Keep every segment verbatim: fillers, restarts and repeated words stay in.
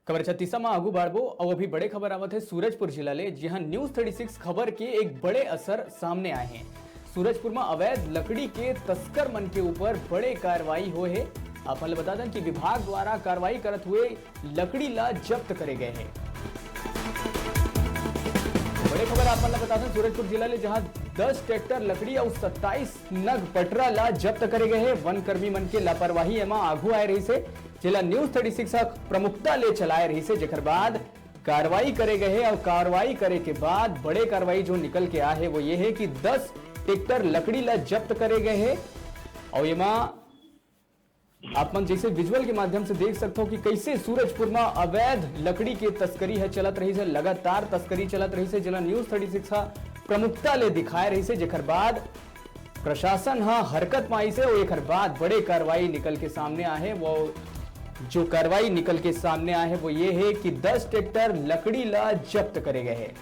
खबर छत्तीसा म आगू बढ़बो। अउ अभी बड़े खबर आवत हे सूरजपुर जिला ले, जिहां News thirty six खबर के एक बड़े असर सामने आए हे। सूरजपुर म अवैध लकड़ी के तस्कर मन के ऊपर बड़े कार्रवाई होए हे। आप मन ल बता दें कि विभाग द्वारा कार्रवाई करत हुए लकड़ी ला जब्त करे गए हे। बड़े खबर आप मन ल बता दें सूरजपुर जिला ले, जहां दस ट्रैक्टर लकड़ी अउ सत्ताईस नग पटरा ला जब्त करे गए हे। वन कर्मी मन के लापरवाही एमा आगू आए रहिस हे, जेला News thirty six ह प्रमुखता ले चलाए रहिस हे, जेकर बाद कार्रवाई करे गए हे। अउ कार्रवाई करे के बाद बड़े कार्रवाई जो निकल के आए हे, वो ये हे कि दस ट्रैक्टर लकड़ी ला जब्त करे गए हे। अउ एमा आप मन जैसे विजुअल के माध्यम से देख सकथो कि कैसे सूरजपुर म अवैध लकड़ी के तस्करी ह चलत रहिस हे, लगातार तस्करी चलत रहिस हे, जेला News thirty six ह प्रमुखता ले दिखाए रहिस हे, जेकर बाद प्रशासन ह हरकत म आइस हे। अउ एकर बाद बड़े कार्रवाई निकल के सामने आए हे। वो जो कार्रवाई निकल के सामने आए हे, वो ये हे कि दस ट्रैक्टर लकड़ी ला जब्त करे गए हे।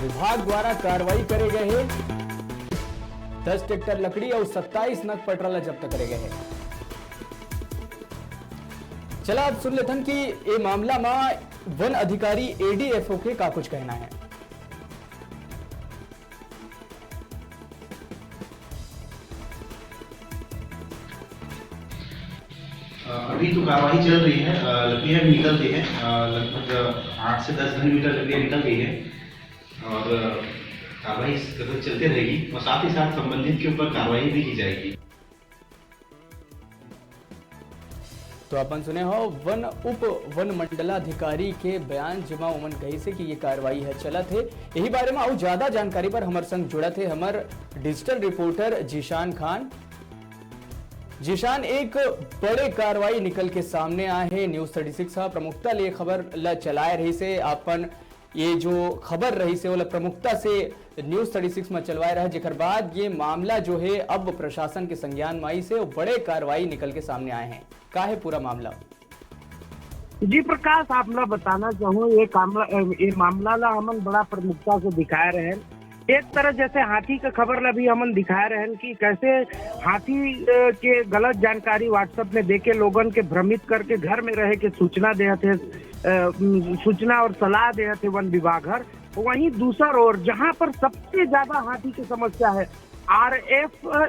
विभाग द्वारा कार्रवाई करे गए हे। दस ट्रैक्टर लकड़ी अउ सत्ताईस नग पटरा ला जब्त करे गए हे। चला, अब सुन लेथन कि ए मामला म वन अधिकारी, ADFO के का कुछ कहना हे। अ, अभी तो कार्रवाई चल रही है। अ, लकड़ियां भी निकल गई हैं। अ, लगभग आठ से दस घन मीटर लकड़ियां निकल गई हैं और, अ, कार्रवाई इस तरह चलते रहेगी और साथ ही साथ संबंधित के ऊपर कार्रवाई भी की जाएगी। तो अपन सुने हो वन उप वन मंडलाधिकारी के बयान, जेमा उमन कहिस हे कि ये कार्रवाई ह चलत हे। यही बारे में अउ ज्यादा जानकारी बर हमर संग जुड़त हे हमर डिजिटल रिपोर्टर जीशान खान। जीशान, एक बड़े कार्रवाई निकल के सामने आए हे। News thirty six ह प्रमुखता ले खबर ल चलाए रहिस हे। अपन ये जो खबर रहिस हे, ओला प्रमुखता से News thirty six म चलवाए रहे, जेकर बाद ये मामला जो हे, अब प्रशासन के संज्ञान म आइस हे अउ बड़े कार्रवाई निकल के सामने आए हे। का हे पूरा मामला? जी प्रकाश, आप ला बताना चाहूँ, ये कामला, ये मामला ला हमन बड़ा प्रमुखता से दिखाए रहे। एक तरह जैसे हाथी का खबर ला भी हमन दिखाए रहे कि कैसे हाथी, अ, के गलत जानकारी WhatsApp में देके लोगन के भ्रमित करके घर में रहे के सूचना देत हे, अ, सूचना और सलाह देत हे वन विभाग हर। वहीं दूसर ओर जहां पर सबसे ज्यादा हाथी की समस्या है, RF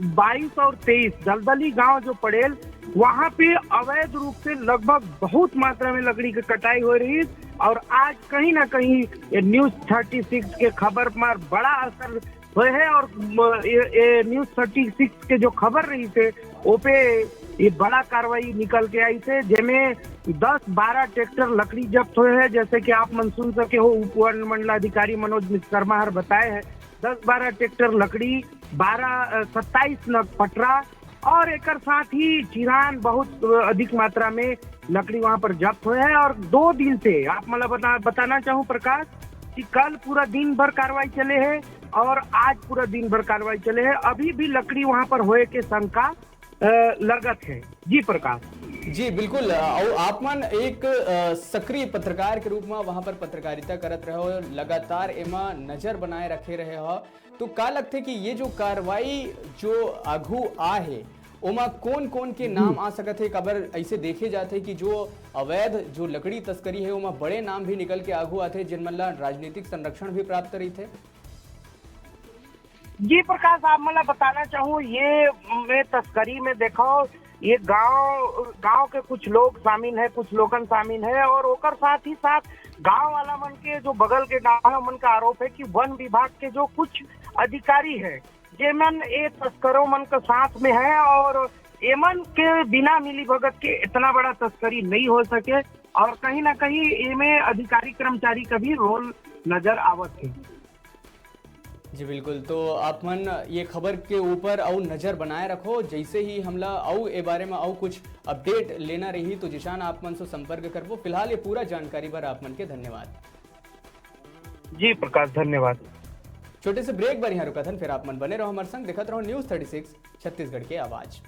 बाईस और तेईस दलदली गांव जो पड़ेल, वहां पे अवैध रूप से लगभग बहुत मात्रा में लकड़ी की कटाई हो रही है। और आज कहीं ना कहीं ये News thirty six के खबर पर बड़ा असर होए हे और म-, ये, ये News thirty six के जो खबर रहिस हे, ओपे ये बड़ा कार्रवाई निकल के आइस हे, जेमे दस बारह ट्रैक्टर लकड़ी जब्त होए हे। जैसे कि आप मन सुन सके हो, उप वन मंडलाधिकारी मनोज विश्वकर्मा हर बताए हे, दस बारह ट्रैक्टर लकड़ी, बारह, अ, सत्ताईस नग पटरा और एकर साथ ही चिरान बहुत, अ, अधिक मात्रा में लकड़ी वहां पर जब्त होए हे। और दो दिन से आप मतलब बता-, बताना चाहूँ प्रकाश कि कल पूरा दिन भर कार्रवाई चले हे और आज पूरा दिन भर कार्रवाई चले हे। अभी भी लकड़ी वहां पर होए के शंका, अ, लगत हे। जी प्रकाश। जी बिल्कुल, अ, अउ आप मन एक, अ, सक्रिय पत्रकार के रूप में वहां पर पत्रकारिता करत रहे हो, लगातार एमा नजर बनाए रखे रहे हो, तो का लगथे कि ये जो कार्रवाई जो आघू आ हे, ओमा कोन-कोन के नाम हम्म। आ सकत हे? काबर ऐसे देखे जाथे कि जो अवैध जो लकड़ी तस्करी हे, ओमा बड़े नाम भी निकल के आघू आथे, जिन मन ला राजनीतिक संरक्षण भी प्राप्त रहिथे। जी प्रकाश, आप मन ला बताना चाहूँ, ये मैं तस्करी में देखो, ये गांव, गांव के कुछ लोग शामिल है, कुछ लोगन शामिल है और ओकर साथ ही साथ गांव वाला मन के, जो बगल के गांव है, मन का आरोप है कि वन विभाग के जो कुछ अधिकारी है, जेमन ये तस्करों मन के साथ में है और एमन के बिना मिली भगत के इतना बड़ा तस्करी नहीं हो सके और कहीं ना कहीं एमे अधिकारी कर्मचारी का भी रोल नजर आवत है। जी बिल्कुल, तो आप मन ये खबर के ऊपर अउ नजर बनाए रखो। जैसे ही हमला अउ ए बारे में अउ कुछ अपडेट लेना रही, तो जिशान आप मन से संपर्क करबो। फिलहाल ये पूरा जानकारी बर आप मन के धन्यवाद। जी प्रकाश, धन्यवाद। छोटे से ब्रेक बर यहाँ रुकत हन, फिर आप मन बने रहो हमारे संग, देखत रहो News thirty six छत्तीसगढ़ के आवाज।